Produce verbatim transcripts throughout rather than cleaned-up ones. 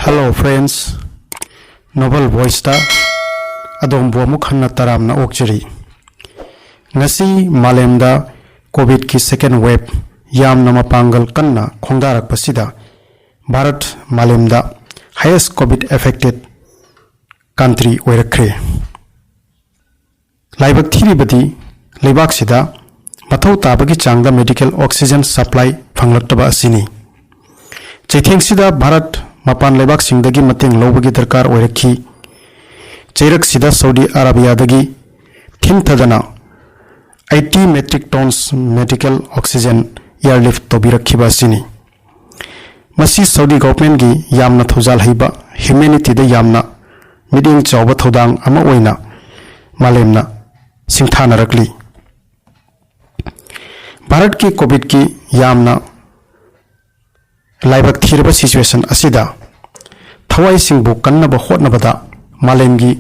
Hello friends, Noble Voiceꯇ ꯑꯗꯣꯝꯕꯨ ꯑꯃꯨꯛ ꯍꯟꯅ ꯇꯔꯥꯝꯅ ꯑꯣꯛꯆꯔꯤ꯫ ꯉꯁꯤ ꯃꯥꯂꯦꯝꯗ ꯀꯣꯚꯤꯗꯀꯤ second wave ꯌꯥꯝꯅ ꯃꯄꯥꯡꯒꯜ ꯀꯟꯅ ꯈꯣꯡꯗꯥꯔꯛꯄꯁꯤꯗ ꯚꯥꯔꯠ ꯃꯥꯂꯦꯝꯗ highest COVID affected country ꯑꯣꯏꯔꯛꯈ꯭ꯔꯦ꯫ ꯂꯥꯏꯕꯛ ꯊꯤꯔꯤꯕꯗꯤ ꯂꯩꯕꯥꯛꯁꯤꯗ ꯃꯊꯧ ꯇꯥꯕꯒꯤ ꯆꯥꯡꯗ medical oxygen supply ꯐꯪꯂꯛꯇꯕ ꯑꯁꯤꯅꯤ꯫ ꯆꯩꯊꯦꯡꯁꯤꯗ ꯚꯥꯔꯠ ꯃꯄꯥꯟ ꯂꯩꯕꯥꯛꯁꯤꯡꯗꯒꯤ ꯃꯇꯦꯡ ꯂꯧꯕꯒꯤ ꯗꯔꯀꯥꯔ ꯑꯣꯏꯔꯛꯈꯤ꯫ ꯆꯩꯔꯛꯁꯤꯗ ꯁꯥꯎꯗꯤ ꯑꯔꯥꯕꯤꯌꯥꯗꯒꯤ ꯊꯤꯟꯊꯗꯅ eighty metric tons medical oxygen airlift ꯇꯧꯕꯤꯔꯛꯈꯤꯕ ꯑꯁꯤꯅꯤ꯫ ꯃꯁꯤ ꯁꯥꯎꯗꯤ ꯒꯣꯚꯔꯟꯃꯦꯟꯠꯀꯤ ꯌꯥꯝꯅ ꯊꯧꯖꯥꯜ ꯍꯩꯕ, humanityꯗ ꯌꯥꯝꯅ ꯃꯤꯠꯌꯦꯡ ꯆꯥꯎꯕ ꯊꯧꯗꯥꯡ ꯑꯃ ꯑꯣꯏꯅ ꯃꯥꯂꯦꯝꯅ ꯁꯤꯡꯊꯥꯅꯔꯛꯂꯤ꯫ ꯚꯥꯔꯠꯀꯤ ꯀꯣꯚꯤꯗꯀꯤ ꯌꯥꯝꯅ ꯂꯥꯏꯕꯛ ꯊꯤꯔꯕ situation ꯑꯁꯤꯗ ꯊꯋꯥꯏꯁꯤꯡꯕꯨ ꯀꯟꯅꯕ ꯍꯣꯠꯅꯕꯗ ꯃꯥꯂꯦꯝꯒꯤ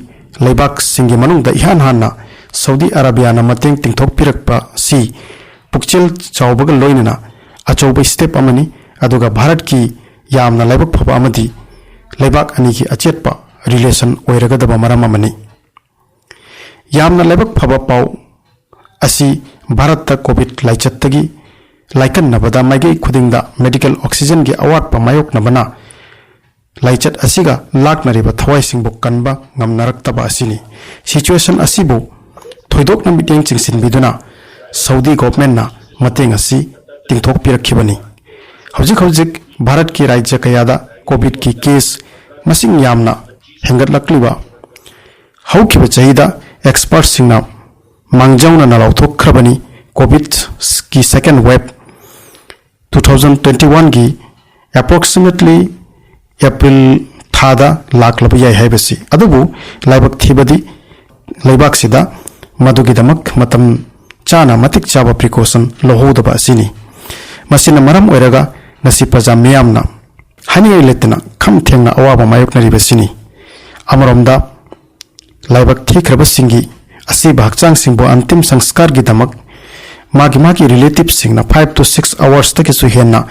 ꯂꯩꯕꯥꯛꯁꯤꯡꯒꯤ ꯃꯅꯨꯡꯗ ꯏꯍꯥꯟ ꯍꯥꯟꯅ ꯁꯥꯎꯗꯤ ꯑꯔꯥꯕꯤꯌꯥꯅ ꯃꯇꯦꯡ ꯇꯤꯡꯊꯣꯛꯄꯤꯔꯛꯄꯁꯤ ꯄꯨꯛꯆꯦꯜ ꯆꯥꯎꯕꯒ ꯂꯣꯏꯅꯅ ꯑꯆꯧꯕ step ꯑꯃꯅꯤ꯫ ꯑꯗꯨꯒ ꯚꯥꯔꯠꯀꯤ ꯌꯥꯝꯅ ꯂꯥꯏꯕꯛ ꯐꯕ ꯑꯃꯗꯤ ꯂꯩꯕꯥꯛ ꯑꯅꯤꯒꯤ ꯑꯆꯦꯠꯄ relation ꯑꯣꯏꯔꯒꯗꯕ ꯃꯔꯝ ꯑꯃꯅꯤ꯫ ꯌꯥꯝꯅ ꯂꯥꯏꯕꯛ ꯐꯕ ꯄꯥꯎ ꯑꯁꯤ ꯚꯥꯔꯠꯇ ꯀꯣꯚꯤꯗ ꯂꯥꯏꯆꯠꯇꯒꯤ ꯂꯥꯏꯀꯠꯅꯕꯗ ꯃꯥꯏꯀꯩ ꯈꯨꯗꯤꯡꯗ medical oxygenꯒꯤ ꯑꯋꯥꯠꯄ ꯃꯥꯌꯣꯛꯅꯕꯅ ꯂꯥꯏꯆꯠ ꯑꯁꯤꯒ ꯂꯥꯛꯅꯔꯤꯕ ꯊꯋꯥꯏꯁꯤꯡꯕꯨ ꯀꯟꯕ ꯉꯝꯅꯔꯛꯇꯕ ꯑꯁꯤꯅꯤ꯫ Situation ꯑꯁꯤꯕꯨ ꯊꯣꯏꯗꯣꯛꯅ ꯃꯤꯠꯌꯦꯡ ꯆꯤꯡꯁꯤꯟꯕꯤꯗꯨꯅ ꯁꯥꯎꯗꯤ ꯒꯣꯚꯔꯟꯃꯦꯟꯠꯅ ꯃꯇꯦꯡ ꯑꯁꯤ ꯇꯤꯡꯊꯣꯛꯄꯤꯔꯛꯈꯤꯕꯅꯤ꯫ ꯍꯧꯖꯤꯛ ꯍꯧꯖꯤꯛ ꯚꯥꯔꯠꯀꯤ ꯔꯥꯖ꯭ꯌ ꯀꯌꯥꯗ ꯀꯣꯚꯤꯗꯀꯤ case ꯃꯁꯤꯡ ꯌꯥꯝꯅ ꯍꯦꯟꯒꯠꯂꯛꯂꯤꯕ ꯍꯧꯈꯤꯕ ꯆꯍꯤꯗ expertꯁꯤꯡꯅ ꯃꯥꯡꯖꯧꯅꯅ ꯂꯥꯎꯊꯣꯛꯈ꯭ꯔꯕꯅꯤ꯫ ꯀꯣꯚꯤꯗꯀꯤ second wave two thousand twenty oneꯒꯤ approximately April ꯊꯥꯗ ꯂꯥꯛꯂꯕ ꯌꯥꯏ ꯍꯥꯏꯕꯁꯤ꯫ ꯑꯗꯨꯕꯨ ꯂꯥꯏꯕꯛ ꯊꯤꯕꯗꯤ ꯂꯩꯕꯥꯛꯁꯤꯗ ꯃꯗꯨꯒꯤꯗꯃꯛ ꯃꯇꯝ ꯆꯥꯅ ꯃꯇꯤꯛ ꯆꯥꯕ precaution ꯂꯧꯍꯧꯗꯕ ꯑꯁꯤꯅꯤ꯫ ꯃꯁꯤꯅ ꯃꯔꯝ ꯑꯣꯏꯔꯒ ꯉꯁꯤ ꯄ꯭ꯔꯖꯥ ꯃꯤꯌꯥꯝꯅ ꯍꯥꯏꯅꯤꯡꯉꯥꯏ ꯂꯩꯇꯅ ꯈꯝ ꯊꯦꯡꯅ ꯑꯋꯥꯕ ꯃꯥꯌꯣꯛꯅꯔꯤꯕꯁꯤꯅꯤ꯫ ꯑꯃꯔꯣꯝꯗ ꯂꯥꯏꯕꯛ ꯊꯤꯈ꯭ꯔꯕꯁꯤꯡꯒꯤ ꯑꯁꯤꯕ ꯍꯛꯆꯥꯡꯁꯤꯡꯕꯨ ꯑꯟꯇꯤꯝ ꯁꯪꯁꯀꯥꯔꯒꯤꯗꯃꯛ ꯃꯥꯒꯤ ꯃꯥꯒꯤ relativeꯁꯤꯡꯅ five to six hoursꯇꯒꯤꯁꯨ ꯍꯦꯟꯅ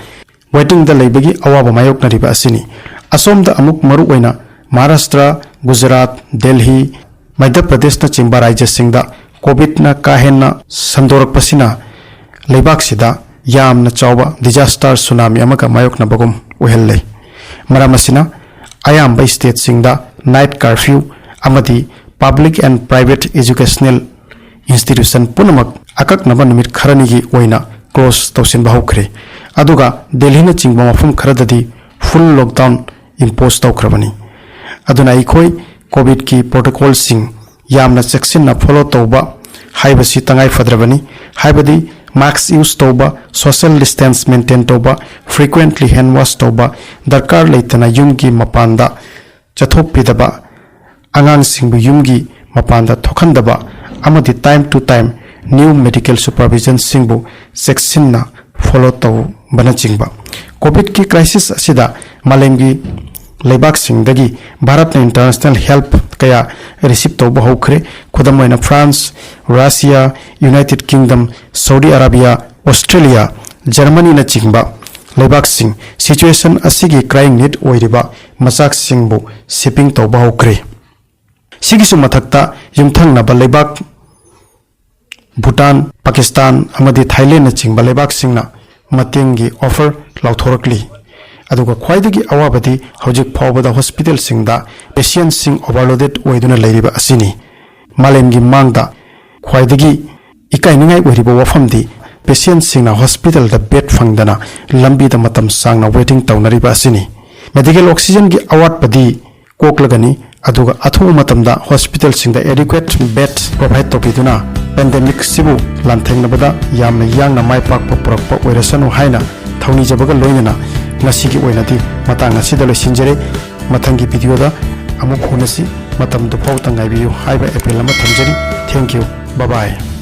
waitingꯗ ꯂꯩꯕꯒꯤ ꯑꯋꯥꯕ ꯃꯥꯌꯣꯛꯅꯔꯤꯕ ꯑꯁꯤꯅꯤ꯫ ꯑꯁꯣꯝꯗ ꯑꯃꯨꯛ ꯃꯔꯨ ꯑꯣꯏꯅ ꯃꯍꯥꯔꯥꯁꯇ꯭ꯔ, ꯒꯨꯖꯔꯥꯠ, ꯗꯦꯜꯍꯤ, ꯃꯙ꯭ꯌ ꯄ꯭ꯔꯗꯦꯁꯅꯆꯤꯡꯕ ꯔꯥꯖ꯭ꯌꯁꯤꯡꯗ ꯀꯣꯚꯤꯗꯅ ꯀꯥ ꯍꯦꯟꯅ ꯁꯟꯗꯣꯔꯛꯄꯁꯤꯅ ꯂꯩꯕꯥꯛꯁꯤꯗ ꯌꯥꯝꯅ ꯆꯥꯎꯕ disaster tsunami ꯑꯃꯒ ꯃꯥꯌꯣꯛꯅꯕꯒꯨꯝ ꯑꯣꯏꯍꯜꯂꯦ꯫ ꯃꯔꯝ ꯑꯁꯤꯅ ꯑꯌꯥꯝꯕ stateꯁꯤꯡꯗ night curfew ꯑꯃꯗꯤ public and private educational institution ꯄꯨꯝꯅꯃꯛ ꯑꯀꯛꯅꯕ ꯅꯨꯃꯤꯠ ꯈꯔꯅꯤꯒꯤ ꯑꯣꯏꯅ close ꯇꯧꯁꯤꯟꯕ ꯍꯧꯈ꯭ꯔꯦ꯫ ꯑꯗꯨꯒ ꯗꯦꯜꯍꯤꯅꯆꯤꯡꯕ ꯃꯐꯝ ꯈꯔꯗꯗꯤ full lockdown impose ꯇꯧꯈ꯭ꯔꯕꯅꯤ꯫ ꯑꯗꯨꯅ ꯑꯩꯈꯣꯏ ꯀꯣꯚꯤꯗꯀꯤ protocolꯁꯤꯡ ꯌꯥꯝꯅ ꯆꯦꯛꯁꯤꯟꯅ follow ꯇꯧꯕ ꯍꯥꯏꯕꯁꯤ ꯇꯉꯥꯏ ꯐꯗ꯭ꯔꯕꯅꯤ꯫ ꯍꯥꯏꯕꯗꯤ mask use ꯇꯧꯕ, social distance maintain ꯇꯧꯕ, frequently hand wash ꯇꯧꯕ, ꯗꯔꯀꯥꯔ ꯂꯩꯇꯅ ꯌꯨꯝꯒꯤ ꯃꯄꯥꯟꯗ ꯆꯠꯊꯣꯛꯄꯤꯗꯕ, ꯑꯉꯥꯡꯁꯤꯡꯕꯨ ꯌꯨꯝꯒꯤ ꯃꯄꯥꯟꯗ ꯊꯣꯛꯍꯟꯗꯕ ꯑꯃꯗꯤ time to time new medical supervisionꯁꯤꯡꯕꯨ ꯆꯦꯛꯁꯤꯟꯅ follow ꯇꯧꯕꯅꯆꯤꯡꯕ꯫ ꯀꯣꯚꯤꯗꯀꯤ crisis ꯑꯁꯤꯗ ꯃꯥꯂꯦꯝꯒꯤ ꯂꯩꯕꯥꯛꯁꯤꯡꯗꯒꯤ ꯚꯥꯔꯠꯅ international help ꯀꯌꯥ receive ꯇꯧꯕ ꯍꯧꯈ꯭ꯔꯦ꯫ ꯈꯨꯗꯝ ꯑꯣꯏꯅ France, Russia, United Kingdom, Saudi Arabia, Australia, Germanyꯅꯆꯤꯡꯕ ꯂꯩꯕꯥꯛꯁꯤꯡ situation ꯑꯁꯤꯒꯤ crying need ꯑꯣꯏꯔꯤꯕ ꯃꯆꯥꯛꯁꯤꯡꯕꯨ shipping ꯇꯧꯕ ꯍꯧꯈ꯭ꯔꯦ꯫ ꯁꯤꯒꯤꯁꯨ ꯃꯊꯛꯇ ꯌꯨꯝꯊꯪꯅꯕ ꯂꯩꯕꯥꯛ ꯚꯨꯇꯥꯟ, ꯄꯥꯀꯤꯁꯇꯥꯟ ꯑꯃꯗꯤ ꯊꯥꯏꯂꯦꯟꯅꯆꯤꯡꯕ ꯂꯩꯕꯥꯛꯁꯤꯡꯅ ꯃꯇꯦꯡꯒꯤ offer ꯂꯥꯎꯊꯣꯔꯛꯂꯤ꯫ ꯑꯗꯨꯒ ꯈ꯭ꯋꯥꯏꯗꯒꯤ ꯑꯋꯥꯕꯗꯤ ꯍꯧꯖꯤꯛ ꯐꯥꯎꯕꯗ hospitalꯁꯤꯡꯗ patientꯁꯤꯡ overloaded ꯑꯣꯏꯗꯨꯅ ꯂꯩꯔꯤꯕ ꯑꯁꯤꯅꯤ꯫ ꯃꯥꯂꯦꯝꯒꯤ ꯃꯥꯡꯗ ꯈ꯭ꯋꯥꯏꯗꯒꯤ ꯏꯀꯥꯏꯅꯤꯡꯉꯥꯏ ꯑꯣꯏꯔꯤꯕ ꯋꯥꯐꯝꯗꯤ patientꯁꯤꯡꯅ hospitalꯗ bed ꯐꯪꯗꯅ ꯂꯝꯕꯤꯗ ꯃꯇꯝ ꯁꯥꯡꯅ waiting ꯇꯧꯅꯔꯤꯕ ꯑꯁꯤꯅꯤ꯫ Medical oxygenꯒꯤ ꯑꯋꯥꯠꯄꯗꯤ ꯀꯣꯛꯂꯒꯅꯤ, ꯑꯗꯨꯒ ꯑꯊꯨꯕ ꯃꯇꯝꯗ hospitalꯁꯤꯡꯗ adequate bed provide ꯇꯧꯕꯤꯗꯨꯅ pandemicꯁꯤꯕꯨ ꯂꯥꯟꯊꯦꯡꯅꯕꯗ ꯌꯥꯝꯅ ꯌꯥꯡꯅ ꯃꯥꯏ ꯄꯥꯛꯄ ꯄꯨꯔꯛꯄ ꯑꯣꯏꯔꯁꯅꯨ ꯍꯥꯏꯅ ꯊꯧꯅꯤꯖꯕꯒ ꯂꯣꯏꯅꯅ ꯉꯁꯤꯒꯤ ꯑꯣꯏꯅꯗꯤ ꯃꯇꯥꯡ ꯑꯁꯤꯗ ꯂꯣꯏꯁꯤꯟꯖꯔꯦ꯫ ꯃꯊꯪꯒꯤ videoꯗ ꯑꯃꯨꯛ ꯎꯅꯁꯤ꯫ ꯃꯇꯝꯗꯨ ꯐꯥꯎꯕꯗ ꯉꯥꯏꯕꯤꯌꯨ ꯍꯥꯏꯕ appeal ꯑꯃ ꯊꯝꯖꯔꯤ꯫ Thank you. Bye bye.